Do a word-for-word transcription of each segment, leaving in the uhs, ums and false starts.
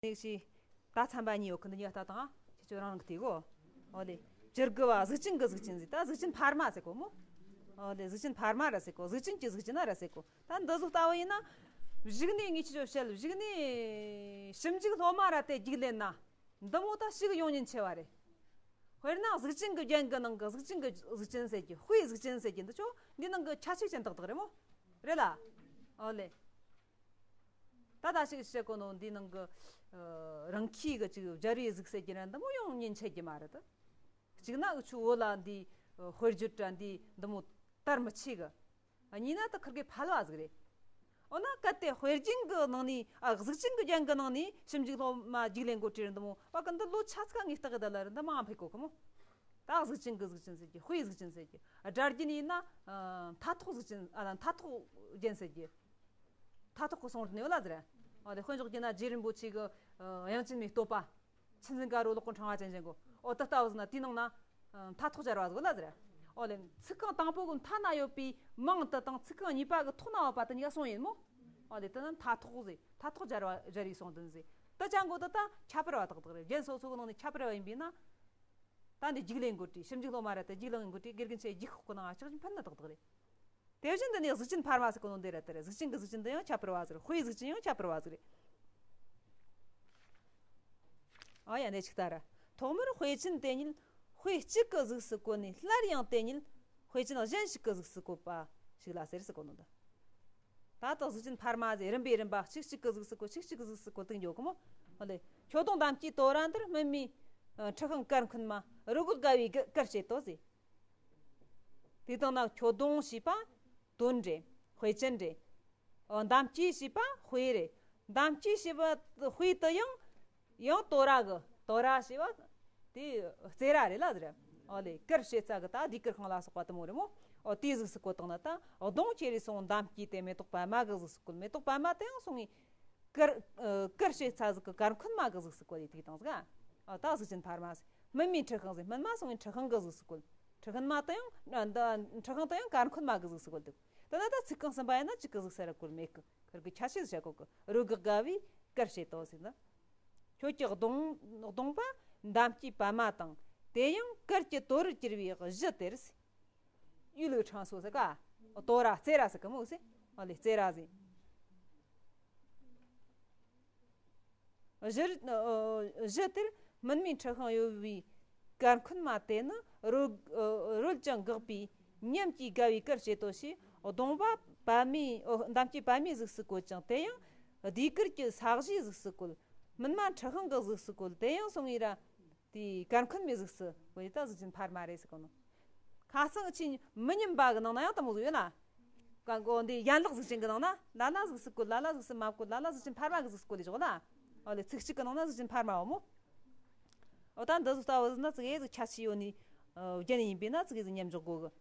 ནས་ཞིག་ད་ཚན་པ་གཉིས་ཡོད་གི། འདི་གཉིས་ལྟ་དང་ཁྱེད་ཚོ་རང་རང་གི་དེ་གོ། ཨོ་ལེ། བཅུ་དགུ་བ་གཟུགས་ཅན་གི་གཟུགས་ཅན་ཟིག་ད་གཟུགས་ཅན་འཕར་མ་ཟེར་གོ་མོ། ཨོ་ལེ། གཟུགས་ཅན་འཕར་མ་ར་ཟེར་གོ། གཟུགས་ཅན་གྱི་གཟུགས་ཅན་ར་ཟེར་གོ། ད་འདི་གཟུགས་ལྟ་བུ་ཡིན་ན། གཞུག་ནས་ངས་ཁྱེད་ཚོ་བཤད། གཞུག་ནས་ཞིབ་འཇུག་སློབ་མ་ར་དེ་རྒྱུགས་ལེན་ན། འདི་མོ་ད་ཞིག་ཡོང་ཉེན་ཆེ་བ་རེད། དཔེར་ན་གཟུགས་ཅན་གྱི་རྒྱན་གྱི་ནང་གི་གཟུགས་ཅན་གྱི་གཟུགས་ཅན་ཟེར་གྱི། དཔེའི་གཟུགས་ཅན་ཟེར་གྱི་འདི་ཆོ་འདི་ནང་གི་ཁྱད་ཆོས་ཅན་ཏག་ཏག་རེད་མོ། རེད་ལ། ཨོ་ལེ། ད་ད་ཞིག་བཤད་གོ་ནོ་འདི་ནང་གི་ཨ་རང་ཁྱི་གི་ཅིག་སྦྱར་བའི་གཟུགས་ཟེར་གྱི་ར་འདི་མོ་ཡོང་ཉེན་ཆེ་གི་མ་རེད་དེ། གཅིག་ན་འུ་ཆོ་བོད་ལ་འདི་ཨ་དཔེར་བརྗོད་ར་འདི་འདི་མོ་དར་མི་ཆེ་གི། གཉིས་ན་ད་ཁིར་གི་ཕལ་བ་ཟིག་རེད། འོ་ན་གལ་ཏེ་དཔེ་རྒྱན་གི་ནང་ནས། ཨ་གཟུགས་ཅན་གི་རྒྱན་གི་ནང་ནས་ཞིབ་འཇུག་སློབ་མ་རྒྱུགས་ལེན་གོ་དྲིས་ར་འདི་མོ་བ་གི་འདི་ལོ་ཆ་ཚིག་ངས་བརྟག་གི་ད་ལ་ར་འདི་མང་ཕེ་གོ་གི་མོ། ད་གཟུགས་ཅན་གི་གཟུགས་ཅན་ཟེར་གྱི། དཔེའི་གཟུགས་ཅན་ཟེར་གྱི། སྒྲ་རྒྱན་ཡིན་ན་ཨ་མཐའ་ཐོག་གཟུགས་ཅན། ཨ་མཐའ་ཐོག་རྒྱན་ཟེར་གྱི། མཐའ་ཐོག་གི་གསུང་རབ་ནས་ཡོད་ལ་ཟེར། འོ་དེ་དཔེ་འཇོག་རྒྱུ་ན་རྗེ་རིན་པོ་ཆེ་གི་ཨ་དབྱངས་ཅན་མའི་བསྟོད་པ། ཆུ་འཛིན་དཀར་པོ་གློག་གི་ཕྲེང་བ་ཅན་བཞིན་གོ། འོ་དེ་ལྟ་བུ་ཟེར་ན་དེའི་ནང་ན་ཨ་མཐའ་ཐོག་སྦྱར་བ་ཟིག་ལ་ཟེར། འོ་ལེ། ཚིག་རྐང་དང་པོ་གི་མཐའ་ན་ཡོད་པའི་མིང་དེ་དང་ཚིག་རྐང་གཉིས་པ་གི་ཐོག་ན་ཡོད་པ་དེ་གཉིས་ཀ་གསུང་ཡིན་མོ། འོ་ལེ། དེ་ནི་མཐའ་ཐོག་ཟེར། མཐའ་ཐོག་སྦྱར་བ་སྦྱར་བའི་གསུང་དོན་ཟེར། དེ་ཅང་གོ་དེ་ད་ཁྱད་པར་བ་ཏག་ཏག་རེད། རྒྱན་སོ་སོ་གི་ནང་ནས་ཁྱད་པར་བ་ཡིན་པས་ན། ད་འདི་རྒྱུགས་ལེན་གོ་དྲིས། ཞིབ་འཇུག་སློབ་མ་ར་དེ་རྒྱུགས་ལེན་གོ་དྲིས། དགེ་རྒན་ཆེ་རྒྱུགས་ཤོག་གི་ནང་ང་ཆག་ཅིང་ཕན་ན་ཏག་ཏག་རེད། དེ་བཞིན་དུ་ནི་གཟུགས་ཅན་འཕར་མ་ཟེར་གོ་ནོ་འདི་ར་དེ་རེད། གཟུགས་ཅན་གྱི་གཟུགས་ཅན་དུ་ཡང་ཁྱད་པར་བ་ཟེར། དཔེའི་གཟུགས་ཅན་ཡང་ཁྱད་པར་བ་ཟེར། ཨ་ཡ་ནས་ཅིག་ལྟ་ར། ཐོག་མར་དཔེ་ཅན་དེ་ཉིད་དཔེ་གཅིག་གི་གཟུགས་སུ་བཀོད་ནས། སླར་ཡང་དེ་ཉིད་དཔེ་ཅན་གཞན་ཞིག་གི་གཟུགས་སུ་བཀོད་པ་ཞིག་ལ་ཟེར་ཟེར་གོ་ནོ་འདི། ད་ལྟ་གཟུགས་ཅན་འཕར་མ་ཟེར་རིམ་པས་རིམ་པ་གཅིག་གཅིག་གི་གཟུགས་སུ་བཀོད། གཅིག་གཅིག་གི་གཟུགས་སུ་བཀོད་དུ་འཇོག་གི་མོ། ཨོ་ལེ། ཁྱོད་གདོང་འདམ་སྐྱེས་དོ་ར་འདིར། སྨིན་མའི་ཨ་འཁྲི་ཤིང་གར་འཁོན་མ། རོལ་གེགས་དགའ་བའི་གར་བྱེད་དོ་ཟེར། དེ་དང་ན་ཁྱོད་གདོང་ཞེས་པ་དོན་རེད། དཔེ་ཅན་རེད། ཨོ་འདམ་སྐྱེས་ཞེས་པ་དཔེ་རེད། འདམ་སྐྱེས་ཞེས་པ་དཔེ་དེ་ཡང་ཡང་དོ་ར་གི། དོ་ར་ཞེས་པ་དེ་རྩེ་ར་རེད་ལ་ཟེར། ཨོ་ལེ། གར་བྱེད་ས་གི་ད་ཟློས་གར་ཁང་ལ་སོགས་པ་དེ་མོ་རེད་མོ། ཨོ་དེའི་གཟུགས་སུ་བཀོད་བཏང་ན། ད་གདོང་ཁྱེར་རེ་སོང་འདམ་སྐྱེས་དེ་མེ་ཏོག་པད་མ་གི་གཟུགས་སུ་བཀོད། མེ་ཏོག་པད་མ་དེ་ཡང་སོང་ངས་གར་ཨ་གར་བྱེད་ས་ཟིག་གི་གར་འཁོན་མ་གི་གཟུགས་སུ་བཀོད་དེ་དེ་བཏང་ཟིག་ཨ་ད་གཟུགས་ཅན་འཕར་མ་ཟེར། སྨིན་མའི་འཁྲི་ཤིང་ཟེར། སྨིན་མ་སོང་ངས་འཁྲི་ཤིང་གི་གཟུགས་སུ་བཀོད། འཁྲི་ཤིང་མ་དེ་ཡང་འདི་འཁྲི་ཤིང་དེ་ཡང་གར་འཁོན་མ་གི་གཟུགས་སུ་བཀོད་འདུག་དེ་ན་ད་ཚིག་རྐང་གསུམ་པ་ཡིན་ན་གཅིག་གི་གཟུགས་སུ་ར་བཀོད་མེད་གི། ཁིར་གི་ཁྱད་ཆོས་བཤད་གོ་གི། རོལ་གེགས་དགའ་བའི་གར་བྱེད་དོ་ཟེར་ན། ཁྱོད་ཀྱི་གདོང་གདོང་པ་འདམ་སྐྱེས་པད་མ་དང་། དེ་ཡང་གར་གྱི་དོ་རུ་གྱུར་པའི་གཞུ་དེར་ཟེར། གཡུ་ལུག་ཁྲང་སོ་ཟེར་ག་དོ་ར་རྩེ་ར་ཟེར་གི་མོ་ཟེར། ཨ་ལེ་རྩེ་ར་ཟེར། གཞུ་གཞུ་དེར་སྨིན་མའི་འཁྲི་ཤིང་གཡོ་བའི་གར་འཁོན་མ་དེ་ནི་རོལ་རོལ་ཅིང་འགགས་པའི་ཉམས་ཀྱིས་དགའ་བའི་གར་བྱེད་དོ་ཞེས། གདོང་པ་པད་མའི་འདམ་སྐྱེས་པད་མའི་གཟུགས་སུ་བཀོད་ཅིང་། དེ་ཡང་ཟློས་གར་གྱི་ས་གཞིའི་གཟུགས་སུ་བཀོད། སྨིན་མ་འཁྲི་ཤིང་གི་གཟུགས་སུ་བཀོད། དེ་ཡང་སོང་ངས་ར་དེའི་གར་འཁོན་མའི་གཟུགས་སུ་བཀོད་དེ་ད་གཟུགས་ཅན་འཕར་མ་རེད་ཟེར་གོ་ནོ། ཁ་སང་ཆེས་མི་སྙོམས་པ་གི་ནང་ན་ཡང་དེ་མོ་ཟིག་ཡོད་ན། ཀ་གོ་འདི་ཡན་ལག་གཟུགས་ཅན་གི་ནང་ན་ལ་ལ་གཟུགས་སུ་བཀོད། ལ་ལ་གཟུགས་སུ་མ་བཀོད། ལ་ལ་གཟུགས་ཅན་འཕར་མ་གི་གཟུགས་སུ་བཀོད་ལས་ཆོག་ལ། ཨོ་ལེ་ཚིག་གཅིག་གི་ནང་ན་གཟུགས་ཅན་འཕར་མ་འོ་མོ། ཨོ་ད་འདི་གཟུགས་ལྟ་བུ་ཟིག་ན་ཙི་གེ་ཟིག་ཁྱད་ཆོས་ཡོད་ནི། ཨོ་རྒྱན་ཡིན་པས་ན་ཙི་གེ་ཟིག་མཉམ་འཇོག་དགོས་གི།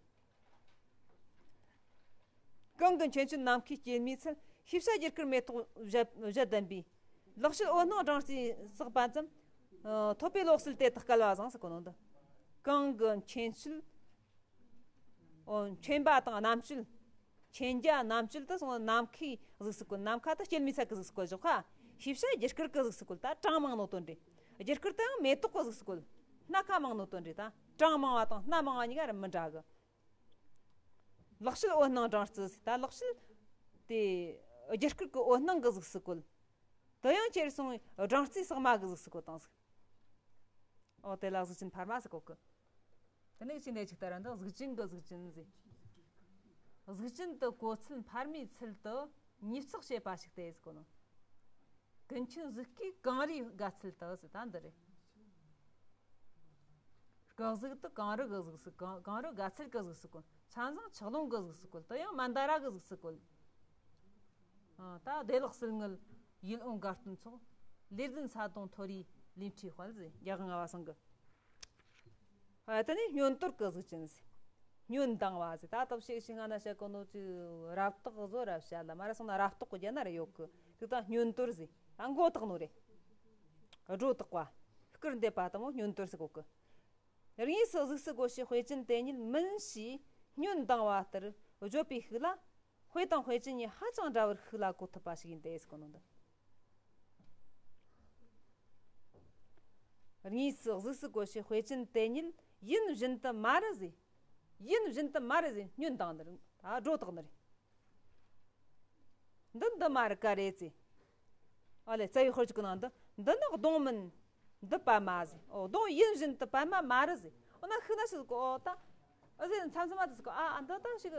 གང་གི་མཁྱེན་དཔྱོད་ནམ་མཁའི་སྐྱེད་མོས་ཚལ། ཤེས་བྱ་རྒྱུ་སྐར་མེ་ཏོག་བཞད་བཞད་ལྡན་པའི། ལེགས་བཤད་འོད་སྣང་སྦྲང་རྩིའི་ཟེགས་པ་ཙམ། ཨ་ཐོབ་པའི་བློ་གསལ་དེ་དག་སྐལ་བ་བཟང་ཟེར་གོ་ནོ་འདི། གང་གི་མཁྱེན་དཔྱོད། ཨོ་མཁྱེན་པ་དང་རྣམ་དཔྱོད། མཁྱེན་རྒྱ་རྣམ་དཔྱོད་དུ་སོང་ནམ་མཁའི་གཟུགས་སུ་བཀོད། ནམ་མཁའ་དུ་སྐྱེད་མོས་ཚལ་གྱི་གཟུགས་སུ་བཀོད་ཆོག་ཁ། ཤེས་བྱ་རྒྱུ་སྐར་གྱི་གཟུགས་སུ་བཀོད། ད་གྲངས་མང་ནོ་དོན་རེད། རྒྱུ་སྐར་དུ་ཡང་མེ་ཏོག་གི་གཟུགས་སུ་བཀོད། སྣ་ཁ་མང་ནོ་དོན་རེད། ད་གྲངས་མང་བ་དང་སྣ་མང་བ་གཉིས་ཀ་ར་མི་འདྲ་གི། ལེགས་བཤད་འོད་སྣང་སྦྲང་རྩི་ཟེར། ད་ལེགས་བཤད་དེ་རྒྱུ་སྐར་གྱི་འོད་སྣང་གི་གཟུགས་སུ་བཀོད། དེ་ཡང་ཁྱེར་སོང་སྦྲང་རྩིའི་ཟེགས་མ་གི་གཟུགས་སུ་བཀོད་བཏང་ཟིག་ཨོ་དེ་ལ་གཟུགས་ཅན་འཕར་མ་ཟེར་གོ་གི། དེ་ནས་ཅི་ནས་ཅིག་ལྟར་འདི་གཟུགས་ཅན་གི་གཟུགས་ཅན་ཟེར། གཟུགས་ཅན་དུ་གོ་ཚུལ་འཕར་མའི་ཚུལ་དུ་ཉིས་བརྩེགས་བྱེད་པ་ཞིག་སྟེ་ཟེར་གོ་ནོ། ཀུན་མཁྱེན་གཟུགས་སྐུའི་གངས་རིའི་དགའ་ཚལ་དུ་ཟེར། ད་འདི་རེད། སྐུ་གཟུགས་དེ་གངས་རི་གི་གཟུགས་སུ། གངས་གངས་རི་དགའ་ཚལ་གི་གཟུགས་སུ་བཀོད། མཚན་བཟང་ཆུ་ཀླུང་གི་གཟུགས་སུ་བཀོད། དེ་ཡང་མན་དཱ་ར་གི་གཟུགས་སུ་བཀོད། ཨ་ད་བདེ་ལེགས་སིལ་མངོན་ཡིད་འོང་དགའ་སྟོན་ཚོགས། ལེགས་ལྡན་ས་དོང་མཐོ་རིས་ལས་འཕྲོས་དཔལ་ཟེར། རྒྱལ་དབང་ལྔ་པ་ཚང་གི། ཨ་དེ་ནས་བསྙོན་དོར་གི་གཟུགས་ཅན་ཟེར། བསྙོན་ལྡང་བ་ཟེར། ད་ལྟ་བཤད་ཤིང་ང་ན་བཤད་གོ་ནོ་ཅིག་རབ་བཏགས་བཟོ་ར་བཤད་ལ་མ་ར་སོང་ན་རབ་རྟོག་གི་རྒྱན་ན་ར་ཡོད་གི། དེ་ད་བསྙོན་དོར་ཟེར། ད་མགོ་བཏགས་ནོ་རེད། སྒྲོ་བཏགས་པ། སྐུར་འདེབས་པ་དང་བསྙོན་དོར་ཟེར་གོ་གི། དངོས་སུ་གཟུགས་སུ་བཀོད་བྱའི་དཔེ་ཅན་དེ་ཉིད་མིན་ཞེས་བསྙོན་ལྡང་བ་ལྟར་བརྗོད་པའི་ཤུགས་ལ། དཔེ་དང་དཔེ་ཅན་གཉིས་ཧ་ཅང་འདྲ་བར་ཤུགས་ལ་གོ་ཐུབ་པ་ཞིག་ཡིན་ཏེ་ཟེར་གོ་ནོ་འདི། དངོས་སུ་གཟུགས་སུ་བཀོད་བྱས་དཔེ་ཅན་དེ་ཉིད་ཡིན་བཞིན་དུ་མ་རེད་ཟེར། ཡིན་བཞིན་དུ་མ་རེད་ཟེར་བསྙོན་བཏང་ནི་རེད། ད་སྒྲོ་བཏགས་ནི་རེད། འདི་འདི་མ་རེད་ཀ་རེད་ཟེར། ཨ་ལས་རྩ་བའི་དཔེར་བརྗོད་ཀྱི་ནང་དུ་འདི་ནི་གདོང་མིན་འདི་པད་མ་ཟེར། ཨོ་གདོང་ཡིན་བཞིན་དུ་པད་མ་མ་རེད་ཟེར། འོ་ན་ཤུགས་ན་ཤུགས་གོ་ད། ཨ་ཟེར་མཚམས་མཚམས་མ་དུ་ཟེར་གོ་ཨ་ཨ་འདི་ད་ཞིག་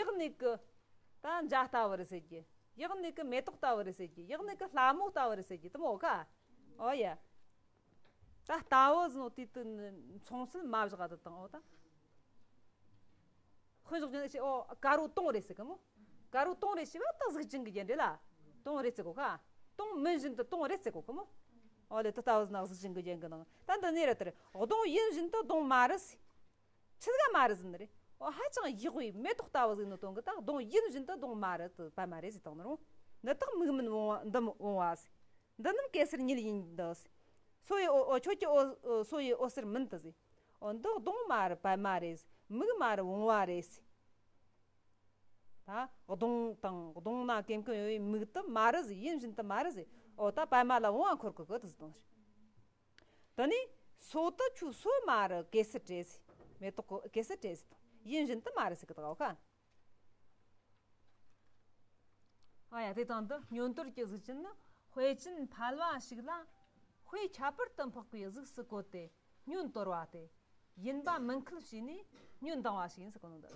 ཡག་ནས་ཀི་ད་འཇའ་ལྟ་བུ་རེད་ཟེར་གི། ཡག་ནས་ཀི་མེ་ཏོག་ལྟ་བུ་རེད་ཟེར་གི། ཡག་ནས་ཀི་ལྷ་མོ་ལྟ་བུ་རེད་ཟེར་གི་དུ་མོ་ཁ། ཨོ་ཡ། ད་ལྟ་བུ་ཟེར་ནོ་དུས་དུ་མཚུངས་གསལ་མ་བཞག་ད་དང་ཨོ་ད། དཔེ་བཞག་ཅིང་ཨོ་དཀར་བོ་དུང་རེད་ཟེར་གི་མོ། དཀར་བོ་དུང་རེད་ཞེས་པ་ད་གཟུགས་ཅན་གྱི་རྒྱན་རེད་ལ། དུང་རེད་ཟེར་གོ་ཁ། དུང་མིན་བཞིན་དུ་དུང་རེད་ཟེར་གོ་གི་མོ། ཨོ་ལེ་ད་ལྟ་བུ་ཟེར་ན་གཟུགས་ཅན་གྱི་རྒྱན་གྱི་ནང་ད་འདི་ནས་རེད་དེ་རེད། གདོང་ཡིན་བཞིན་དུ་གདོང་མ་རེད་ཟེར། ཆི་ཟིག་ག་མ་རེད་ཟེར་ནི་རེད། ཨོ་ཧ་ཅང་ཡག་པའི་མེ་ཏོག་ལྟ་བུ་ཟིག་ནི་དོན་གི་ད་གདོང་ཡིན་བཞིན་དུ་གདོང་མ་རེད་དུ་པད་མ་རེད་ཟེར་བཏང་ནི་རུང་། འདི་དག་མིག་མིན་འོང་བ་འདི་མི་འོང་བ་ཟེར། འདི་རྣམས་གེ་སར་ཉིད་ཡིན་འདི། སོ་ཡི་འོ་འོ་ཁྱོད་ཀྱི་འོ་འོ་སོ་ཡི་འོད་ཟེར་མིན་དུ་ཟེར། འོ་འདི་གདོང་མ་རེད་པད་མ་རེད་ཟེར། མིག་མ་རེད་འོང་བ་རེད་ཟེར། ད་གདོང་དང་གདོང་ན་ཀེམ་ཀེམ་ཡོད་པའི་མིག་དུ་མ་རེད་ཟེར། ཡིན་བཞིན་དུ་མ་རེད་ཟེར། འོ་ད་པད་མ་ལ་འོང་བ་འཁོར་གི་གི་དུ་ཟེར་དང་ཟེར། དེ་ནས་སོ་དུ་ཁྱོད་སོ་མ་རེད་གེ་སར་བྲེས་ཟེར། མེ་ཏོག་གི་གེ་སར་བྲེས་ཟེར་དང་ཡིན་བཞིན་དུ་མ་རེད་ཟེར་གི་ད་ག་འོ་ཁ། ཨ་ཡ་དེ་དང་དུ་བསྙོན་དོར་གྱི་གཟུགས་ཅན་ནི་དཔེ་ཅན་ཕལ་བ་ཞིག་ལ་དཔེ་ཁྱད་པར་དུ་འཕགས་པའི་གཟུགས་སུ་བཀོད་དེ་བསྙོན་དོར་བ་སྟེ། ཡིན་པ་མིན་ཁུལ་བྱས་ནས་བསྙོན་ལྡང་བ་ཞིག་ཡིན་ཟེར་གོ་ནོ་འདི།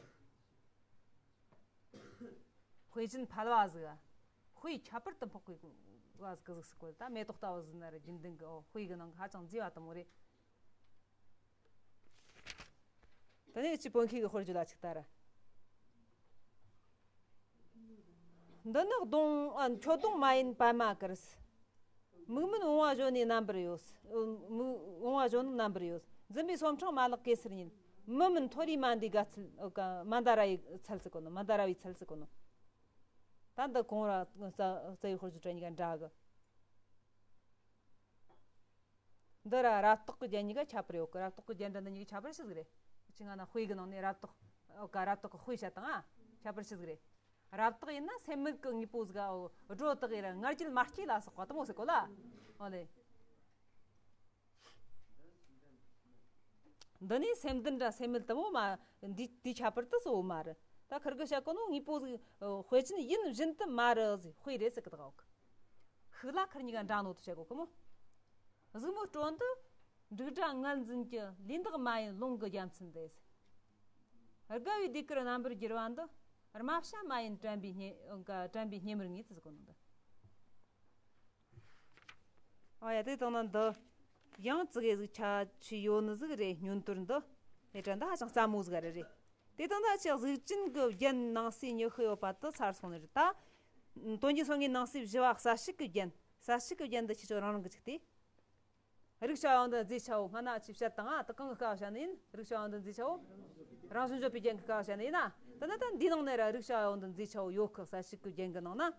དཔེ་ཅན་ཕལ་བ་ཟིག་དཔེ་ཁྱད་པར་དུ་འཕགས་པའི་བ་ཟིག་གཟུགས་སུ་བཀོད་ད་མེ་ཏོག་ལྟ་བུ་ཟིག་ན་རེ་རྒྱུན་ལྡན་གི་ཨོ་དཔེ་གི་ནང་གི་ཧ་ཅང་མཛེས་པ་དུ་མོ་རེད། དེ་ནས་ཅི་བོད་མཁས་གི་དཔེར་བརྗོད་ལ་ཅིག་ལྟ་ར། འདི་ནི་གདོང་ཨ་ཁྱོད་གདོང་མ་ཡིན་པད་མ་དཀར། མིག་མིན་འོང་བ་གཞོན་ནུའི་རྣམ་པར་ཡོད། མིག་འོང་བ་གཞོན་ནུ་རྣམ་པར་ཡོད། འཛིན་པའི་སོ་འཕྲེང་མ་ལགས་གེ་སར་ཉིད། མི་མིན་མཐོ་རིས་མ་འདིའི་དགའ་ཚལ་མན་ད་ར་ཡི་ཚལ་ཟེར་གོ་ནོ། མན་ད་ར་བའི་ཚལ་ཟེར་གོ་ནོ། ད་འདི་གོང་ར་རྩ་རྩ་བའི་དཔེར་བརྗོད་བྲལ་གཉིས་ཀ་འདྲ་གི། འདི་ར་རབ་རྟོག་གི་རྒྱན་གཉིས་ཀ་ཁྱད་པར་ཡོད་གི། རབ་རྟོག་གི་རྒྱན་འདྲ་འདི་གཉིས་ཀ་ཁྱད་པར་ཆི་ཟིག་རེད། ཅི་ང་ན་དཔེ་གི་ནང་ནས་རབ་རྟོག་ཨོ་ཀ་རབ་རྟོག་གི་དཔེ་བཤད་དང་ཨ་ཁྱད་པར་ཆི་ཟིག་རེད། རབ་རྟོག་ཡིན་ན་སེམས་མེད་ཀྱི་དངོས་པོ་ཟིག་ཨོ་སྒྲོ་བཏགས་ཡིན་ར་ང་རྒྱལ་མ་སྐྱེས་ལ་སོགས་པ་དུ་མོ་ཟེར་གོ་ལ། ཨོ་ལེ། འདི་ནི་སེམས་ལྡན་ར་སེམས་མེད་དུ་མོ་མ་འདི་དེ་ཁྱད་པར་དུ་གསོ་བོ་མ་རེད། ད་ཁིར་གི་བཤད་གོ་ནོ་དངོས་པོ་ཟིག་དཔེ་ཅན་ཡིན་བཞིན་དུ་མ་རེད་ཟེར་དཔེ་རེད་ཟེར་གི་ད་ག་ཤུགས་ལ་ཁིར་གཉིས་ཀ་འདྲ་ནོ་དུ་བཤད་གོ་གི་མོ། གཟུགས་མོ་སྤྲོ་འདུ་འབྲུག་སྒྲ་ངར་འཛིན་གྱི་ལུས་འདག་མ་ཡིན་རླུང་གི་རྒྱལ་མཚན་རེད། དགའ་བའི་ཟློས་གར་རྣམ་པར་བསྒྱུར་བ་འདི། རྨ་བྱ་མ་ཡིན་དྲན་པའི་སྙེ་དྲན་པའི་སྙེ་མར་ངེས་ཟེར་གོ་ནོ་འདི། ཨ་ཡ་དེ་དང་ན་འདི་ཡང་ཙི་གེ་ཟིག་ཆ་ཆི་ཡོད་ནི་ཟིག་རེད། བསྙོན་དོར་འདི་ལས་གྲྭ་འདི་ཧ་ཅང་སླ་མོ་ཟིག་རེད་རེད། དེ་དང་ད་ཆི་གཟུགས་ཅན་གྱི་རྒྱན་ནང་གསེས་ཉི་ཤུ་ཡོད་པ་དུ་ཚར་སོང་ནི་རེད་ད། དོན་གྱི་སོ་ལྔའི་ནང་གསེས་བཞི་བ་གསལ་བྱེད་ཀྱི་རྒྱན། གསལ་བྱེད་ཀྱི་རྒྱན་འདི་ཁྱེད་ཚོ་རང་རང་གི་ཅིག་སྟེ། རིག་བྱ་བ་འདི་མཛེས་ཆའོ། སྔ་ན་ཅི་བཤད་དང་ཨ་ད་གང་གི་སྐབས་བཤད་ནི་ཡིན། རིག་བྱ་བ་འདི་མཛེས་ཆའོ། རང་བྱུང་བརྗོད་པའི་རྒྱན་གྱི་སྐབས་བཤད་ནི་ཡིན་ན། ད་ནི་ད་འདིའི་ནང་ནས་ར་རིག་བྱ་བ་འདི་མཛེས་ཆའོ་ཡོད་གི། གསལ་བྱེད་ཀྱི་རྒྱན་གྱི་ནང་ན།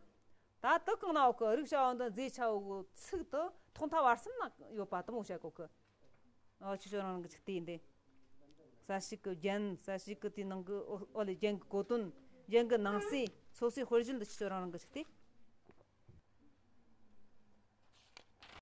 ད་དུ་གང་ན་འོག་གི་རིག་བྱ་བ་འདི་མཛེས་ཆའོ་གི་ཚིག་དུ་ཐོག་མཐའ་བར་གསུམ་ན་ཡོད་པ་དུ་མོ་བཤད་གོ་གི། ཨོ་ཆི་ཆོ་རང་རང་གི་ཅིག་སྟེ་འདི། གསལ་བྱེད་ཀྱི་རྒྱན། གསལ་བྱེད་ཀྱི་དེའི་ནང་གི་ཨོ་ཨོ་ལེ་རྒྱན་གྱི་གོ་དོན། རྒྱན་གྱི་ནང་གསེས། སོ་སོའི་དཔེར་བརྗོད་འདི་ཆི་ཆོ་རང་རང་གི་ཅིག་སྟེ།